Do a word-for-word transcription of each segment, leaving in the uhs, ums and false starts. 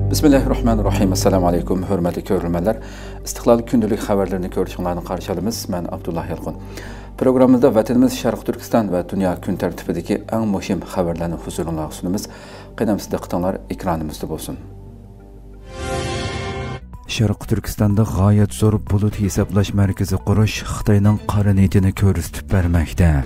بىسمىللاھىررەھمانىررەھىم. ئەسسالامۇ ئەلەيكۇم، ھۆرمەتلىك كۆرۈرمەنلەر. ئىستىقلال كۈندىلىك خەۋەرلىرىنى كۆرۈشۈڭلارنى قارشى ئالىمىز. مەن ئابدۇللا يالقۇن. پروگراممىمىزدا ۋەتىنىمىز شەرقىي تۈركىستان ۋە دۇنيا كۈن تەرتىپىدىكى ئەڭ مۇھىم خەۋەرلەرنى ھۇزۇرۇڭلارغا سۇنىمىز. قېنى ئەمىسە دىققىتىڭلار ئېكرانىمىزدا بولسۇن. شەرقىي تۈركىستاندا غايەت زور بۇلۇت ھېسابلاش مەركىزى قۇرۇش خىتاينىڭ قارا نىيىتىنى كۆرسىتىپ بەرمەكتە.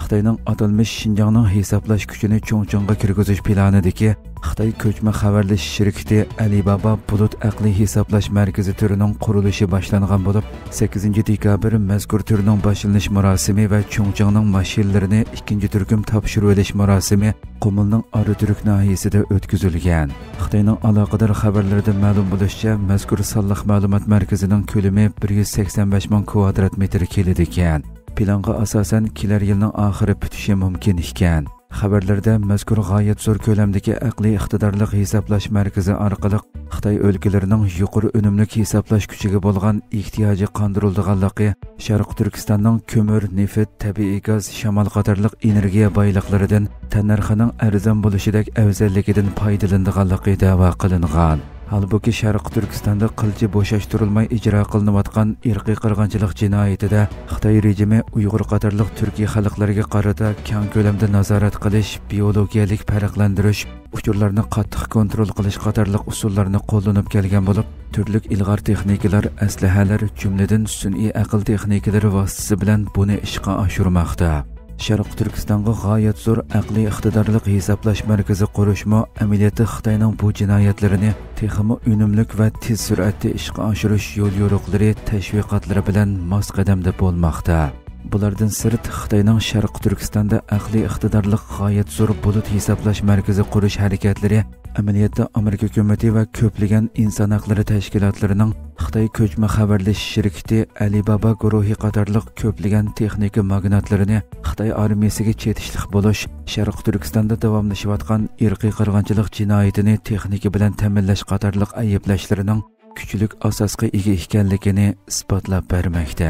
خىتاينىڭ ئاتالمىش شىنجاڭنىڭ ھېسابلاش كۈچىنى چۇڭچىڭغا كىرگۈزۈش پىلانىدىكى خىتاي كۆچمە خەۋەرلىشىش شىركىتى ئەلىبابا بۇلۇت ئەقلىي ھېسابلاش مەركىزى تۈرىنىڭ قۇرۇلۇشى باشلانغان بولۇپ، سەككىزىنچى دېكابىر مەزكۇر تۈرنىڭ باشلىنىش مۇراسىمى ۋە چۇڭچىڭنىڭ ماشىنىلىرىنى ئىككىنچى تۈركۈم تاپشۇرۇۋېلىش مۇراسىمى قۇمۇلنىڭ ئاراتۈرك ناھىيەسىدە ئۆتكۈزۈلگەن. خىتاينىڭ ئالاقىدار خەۋەرلىرىدىن مەلۇم بولۇشىچە، مەزكۇر سانلىق مەلۇمات مەركىزىنىڭ كۆلىمى بىر يۈز سەكسەن بەش مىڭ كۋادرات مېتىر كېلىدىكەن. پىلانغا ئاساسەن، كېلەر يىلنىڭ ئاخىرى پۈتۈشى مۇمكىن ئىكەن. خەۋەرلەردە مەزكۇر غايەت زور كۆلەمدىكى ئەقلىي ئىقتىدارلىق ھېسابلاش مەركىزى ئارقىلىق خىتاي ئۆلكىلىرىنىڭ يۇقىرى ئۈنۈملۈك ھېسابلاش كۈچىگە بولغان ئېھتىياجى قاندۇرۇلىدىغانلىقى، شەرقىي تۈركىستاننىڭ كۆمۈر، نېفىت، تەبىئىي گاز، شامال قاتارلىق ئېنېرگىيە بايلىقلىرىدىن تەننەرخىنىڭ ئەرزان بولۇشىدەك ئەۋزەللىكىدىن پايدىلىنىدىغانلىقى دەۋا قىلىنغان. ھالبۇكى، شەرقىي تۈركىستاندا قىلچە بوشاشتۇرۇلماي ئىجرا قىلىنىۋاتقان ئىرقىي قىرغىنچىلىق جىنايىتىدە خىتاي رېجىمى ئۇيغۇر قاتارلىق تۈركىي خەلقلەرگە قارىتا كەڭ كۆلەمدە نازارەت قىلىش، بىيولوگىيەلىك پەرقلەندۈرۈش، ئۇچۇرلارنى قاتتىق كونترول قىلىش قاتارلىق ئۇسۇللارنى قوللىنىپ كەلگەن بولۇپ، تۈرلۈك ئىلغار تېخنىكىلار، ئەسلىھەلەر، جۈملىدىن سۈنئىي ئەقىل تېخنىكىلىرى ۋاسىتىسى بىلەن بۇنى ئىشقا ئاشۇرماقتا. شەرقىي تۈركىستانغا غايەت زور ئەقلىي ئىقتىدارلىق ھېسابلاش مەركىزى قۇرۇشمۇ ئەمەلىيەتتە خىتاينىڭ بۇ جىنايەتلىرىنى تېخىمۇ ئۈنۈملۈك ۋە تېز سۈرئەتتە ئىشقا ئاشۇرۇش يوليورۇقلىرى، تەشۋىقاتلىرى بىلەن ماس قەدەمدە بولماقتا. بۇلاردىن سىرت، خىتاينىڭ شەرقىي تۈركىستاندا ئەقلىي ئىقتىدارلىق غايەت زور بۇلۇت ھېسابلاش مەركىزى قۇرۇش ھەرىكەتلىرى ئەمەلىيەتتە ئامېرىكا ھۆكۈمىتى ۋە كۆپلىگەن ئىنسان ھەقلىرى تەشكىلاتلىرىنىڭ خىتاي كۆچمە خەۋەرلىشىش شىركىتى ئەلىبابا گۇرۇھى قاتارلىق كۆپلىگەن تېخنىكا ماگناتلىرىنى خىتاي ئارمىيىسىگە چېتىشلىق بولۇش، شەرقىي تۈركىستاندا داۋاملىشىۋاتقان ئىرقىي قىرغىنچىلىق جىنايىتىنى تېخنىكا بىلەن تەمىنلەش قاتارلىق ئەيىبلەشلىرىنىڭ كۈچلۈك ئاساسقا ئىگە ئىكەنلىكىنى ئىسپاتلاپ بەرمەكتە.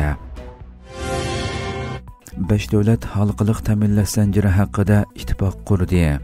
بەش دۆلەت ھالقىلىق تەمىنلەش زەنجىرى ھەققىدە ئىتتىپاق قۇردى.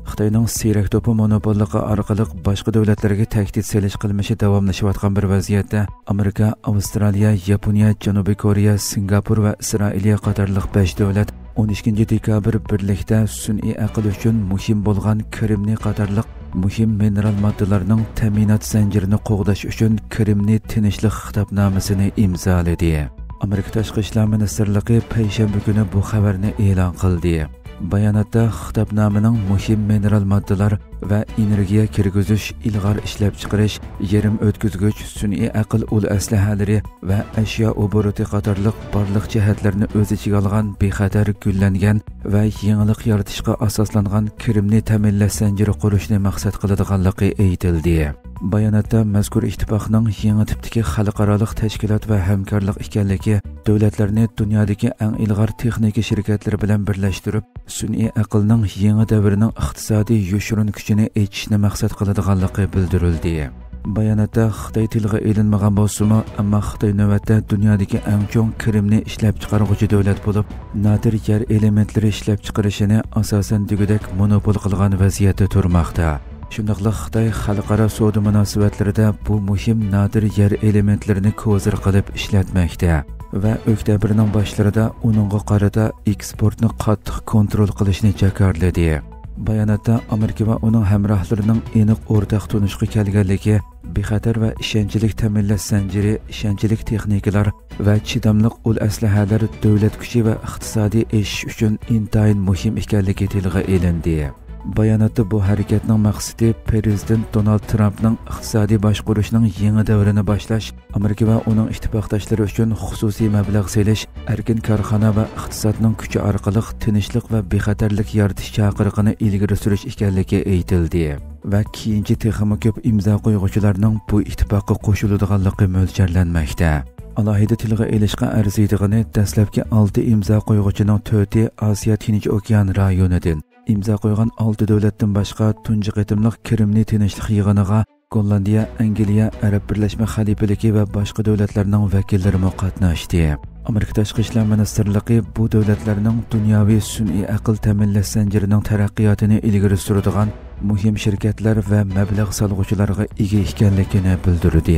خىتاينىڭ سېرەك توپى مونوپوللۇقى ئارقىلىق باشقا دۆلەتلەرگە تەھدىت سېلىش قىلمىشى داۋاملىشىۋاتقان بىر ۋەزىيەتتە، ئامېرىكا، ئاۋسترالىيە، ياپونىيە، جەنۇبىي كورېيە، سىنگاپور ۋە ئىسرائىلىيە قاتارلىق بەش دۆلەت ئون ئىككىنچى دېكابىر بىرلىكتە سۈنئىي ئەقىل ئۈچۈن مۇھىم بولغان كىرىمنى قاتارلىق مۇھىم مىنېرال ماددىلارنىڭ تەمىنات زەنجىرىنى قوغداش ئۈچۈن كىرىمنى تىنچلىق خىتابنامىسىنى ئىمزالىدى. ئامېرىكا تاشقى ئىشلار مىنىستىرلىقى پەيشەنبە كۈنى بۇ خەۋەرنى ئېلان قىلدى. باياناتتا خىتابنامىنىڭ مۇھىم مىنېرال ماددىلار ۋە ئېنېرگىيە كىرگۈزۈش، ئىلغار ئىشلەپچىقىرىش، يېرىم ئۆتكۈزگۈچ، سۈنئىي ئەقىل ئۇل ئەسلىھەلىرى ۋە ئەشيا ئوبوروتى قاتارلىق بارلىق جەھەتلەرنى ئۆز ئىچىگە ئالغان بىخەتەر، گۈللەنگەن ۋە يېڭىلىق يارىتىشقا ئاساسلانغان كىرىمنى تەمىنلەش زەنجىرى قۇرۇشنى مەقسەت قىلىدىغانلىقى ئېيتىلدى. باياناتتا مەزكۇر ئىتتىپاقنىڭ يېڭى تىپتىكى خەلقئارالىق تەشكىلات ۋە ھەمكارلىق ئىكەنلىكى، دۆلەتلەرنى دۇنيادىكى ئەڭ ئىلغار تېخنىكا شىركەتلىرى بىلەن بىرلەشتۈرۈپ، سۈنئىي ئەقىلنىڭ يېڭى دەۋرىنىڭ ئىقتىسادىي يوشۇرۇن كۈچىنى ئېچىشنى مەقسەت قىلىدىغانلىقى بىلدۈرۈلدى. باياناتتا خىتاي تىلغا ئېلىنمىغان بولسىمۇ، ئەمما خىتاي نۆۋەتتە دۇنيادىكى ئەڭ چوڭ كىرىمنى ئىشلەپچىقارغۇچى دۆلەت بولۇپ، نادىر يەر ئېلېمېنتلىرى ئىشلەپچىقىرىشىنى ئاساسەن دېگۈدەك مونوپول قىلغان ۋەزىيەتتە تۇرماقتا. شۇنداقلا خىتاي خەلقئارا سودا مۇناسىۋەتلىرىدە بۇ مۇھىم نادىر يەر ئېلېمېنتلىرىنى كوزىر قىلىپ ئىشلەتمەكتە ۋە ئۆكتەبىرنىڭ باشلىرىدا ئۇنىڭغا قارىتا ئېكسپورتنى قاتتىق كونترول قىلىشنى جاكارلىدى. باياناتتا ئامېرىكا ۋە ئۇنىڭ ھەمراھلىرىنىڭ ئېنىق ئورتاق تونۇشقا كەلگەنلىكى، بىخەتەر ۋە ئىشەنچلىك تەمىنلەش زەنجىرى، ئىشەنچلىك تېخنىكىلار ۋە چىداملىق ئۇل ئەسلىھەلەر دۆلەت كۈچى ۋە ئىقتىسادىي ئېشىش ئۈچۈن ئىنتايىن مۇھىم ئىكەنلىكى تىلغا ئېلىندى. باياناتتا بۇ ھەرىكەتنىڭ مەقسىتى پىرېزىدېنت دونالد ترامپنىڭ ئىقتىسادىي باشقۇرۇشنىڭ يېڭى دەۋرىنى باشلاش، ئامېرىكا ۋە ئۇنىڭ ئىتتىپاقداشلىرى ئۈچۈن خۇسۇسىي مەبلەغ سېلىش، ئەركىن كارخانا ۋە ئىقتىسادنىڭ كۈچى ئارقىلىق تىنچلىق ۋە بىخەتەرلىك يارىتىش چاقىرىقىنى ئىلگىرى سۈرۈش ئىكەنلىكى ئېيتىلدى ۋە كېيىنچە تېخىمۇ كۆپ ئىمزا قويغۇچىلارنىڭ بۇ ئىتتىپاققا قوشۇلىدىغانلىقى مۆلچەرلەنمەكتە. ئالاھىدە تىلغا ئېلىشقا ئەرزىيدىغىنى، دەسلەپكى ئالتە ئىمزا قويغۇچىنىڭ تۆتى ئاسىيا تىنچ ئوكيان رايونىدىن. ئىمزا قويغان ئالتە دۆلەتتىن باشقا، تۇنجى قېتىملىق كىرىمنى تىنچلىق يىغىنىغا گوللاندىيە، ئەنگلىيە، ئەرەب بىرلەشمە خەلىپىلىكى ۋە باشقا دۆلەتلەرنىڭ ۋەكىللىرىمۇ قاتناشتى. ئامېرىكا تاشقى ئىشلار مىنىستىرلىقى بۇ دۆلەتلەرنىڭ دۇنياۋى سۈنئىي ئەقىل تەمىنلەش زەنجىرىنىڭ تەرەققىياتىنى ئىلگىرى سۈرىدىغان مۇھىم شىركەتلەر ۋە مەبلەغ سالغۇچىلارغا ئىگە ئىكەنلىكىنى بىلدۈردى.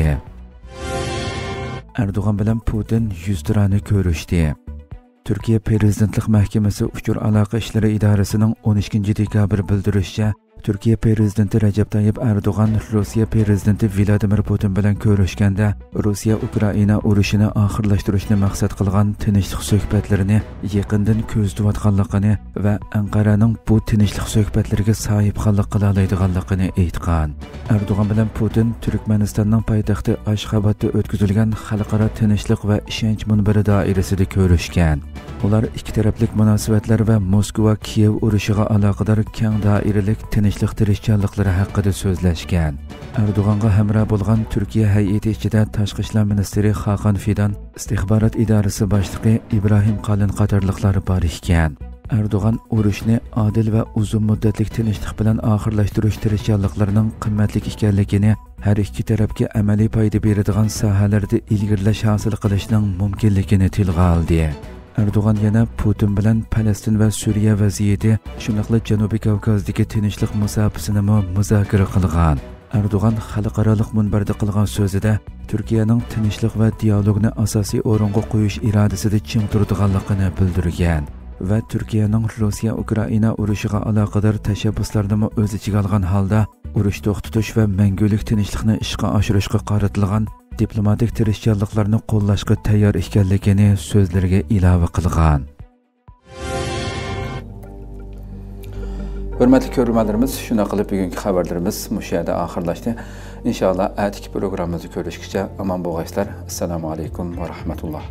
ئەردوغان بىلەن پۇتىن يۈزتۇرانە كۆرۈشتى. تۈركىيە پىرېزىدېنتلىق مەھكىمىسى ئۇچۇر ئالاقە ئىشلىرى ئىدارىسىنىڭ ئون ئىككىنچى دېكابىر بىلدۈرۈشىچە، تۈركىيە پىرېزىدېنتى رەجەپ تايىپ ئەردوغان روسىيە پىرېزىدېنتى ۋلادىمىر پۇتىن بىلەن كۆرۈشكەندە، روسىيە ئۇكرائىنا ئۇرۇشىنى ئاخىرلاشتۇرۇشنى مەقسەت قىلغان تىنچلىق سۆھبەتلىرىنى يېقىندىن كۆزىتىۋاتقانلىقىنى ۋە ئەنقەرەنىڭ بۇ تىنچلىق سۆھبەتلىرىگە ساھىبخانلىق قىلالايدىغانلىقىنى ئېيتقان. ئەردوغان بىلەن پۇتىن تۈركمەنىستاننىڭ پايتەختى ئاشخابادتا ئۆتكۈزۈلگەن خەلقئارا تىنچلىق ۋە ئىشەنچ مۇنبىرى دائىرىسىدە كۆرۈشكەن. ئۇلار ئىككى تەرەپلىك مۇناسىۋەتلەر ۋە موسكۋا كىيېۋ ئۇرۇشىغا ئالاقىدار كەڭ دائىرىلىك تىنچلىق تىرىشچانلىقلىرى ھەققىدە سۆزلەشكەن. ئەردوغانغا ھەمراھ بولغان تۈركىيە ھەيئىتى ئىچىدە تاشقى ئىشلار مىنىستىرى خاقان فىدان، ئىستىخبارات ئىدارىسى باشلىقى ئىبراھىم قالىن قاتارلىقلار بار ئىكەن. ئەردوغان ئۇرۇشنى ئادىل ۋە ئۇزۇن مۇددەتلىك تىنچلىق بىلەن ئاخىرلاشتۇرۇش تىرىشچانلىقلىرىنىڭ قىممەتلىك ئىكەنلىكىنى، ھەر ئىككى تەرەپكە ئەمەلىي پايدا بېرىدىغان ساھەلەردە ئىلگىرىلەش ھاسىل قىلىشنىڭ مۇمكىنلىكىنى تىلغا ئالدى. ئەردوغان يەنە پۇتىن بىلەن پەلەستىن ۋە سۈرىيە ۋەزىيىتى، شۇنداقلا جەنۇبىي كاۋكازدىكى تىنچلىق مۇساپىسىنىمۇ مۇزاكىرە قىلغان. ئەردوغان خەلقئارالىق مۇنبەردە قىلغان سۆزىدە، تۈركىيەنىڭ تىنچلىق ۋە دىيالوگنى ئاساسىي ئورۇنغا قويۇش ئىرادىسىدە چىڭ تۇرىدىغانلىقىنى بىلدۈرگەن ۋە تۈركىيەنىڭ روسىيە ئۇكرائىنا ئۇرۇشىغا ئالاقىدار تەشەببۇسلارنىمۇ ئۆز ئىچىگە ئالغان ھالدا، ئۇرۇش توختىتىش ۋە مەڭگۈلۈك تىنچلىقنى ئىشقا ئاشۇرۇشقا قارىتىلغان دىپلوماتىك تىرىشچانلىقلارنى قوللاشقا تەييار ئىكەنلىكىنى سۆزلىرىگە ئىلاۋە قىلغان. ھۆرمەتلىك كۆرۈرمەنلىرىمىز، شۇنداق قىلىپ بۈگۈنكى خەۋەرلىرىمىز مۇشۇ يەردە ئاخىرلاشتى. ئىنشاللا ئەتىكى پروگراممىمىزدا كۆرۈشكىچە ئامان بولغايسىلەر. ئەسسالامۇ ئەلەيكۇم ۋە رەھمەتۇللا.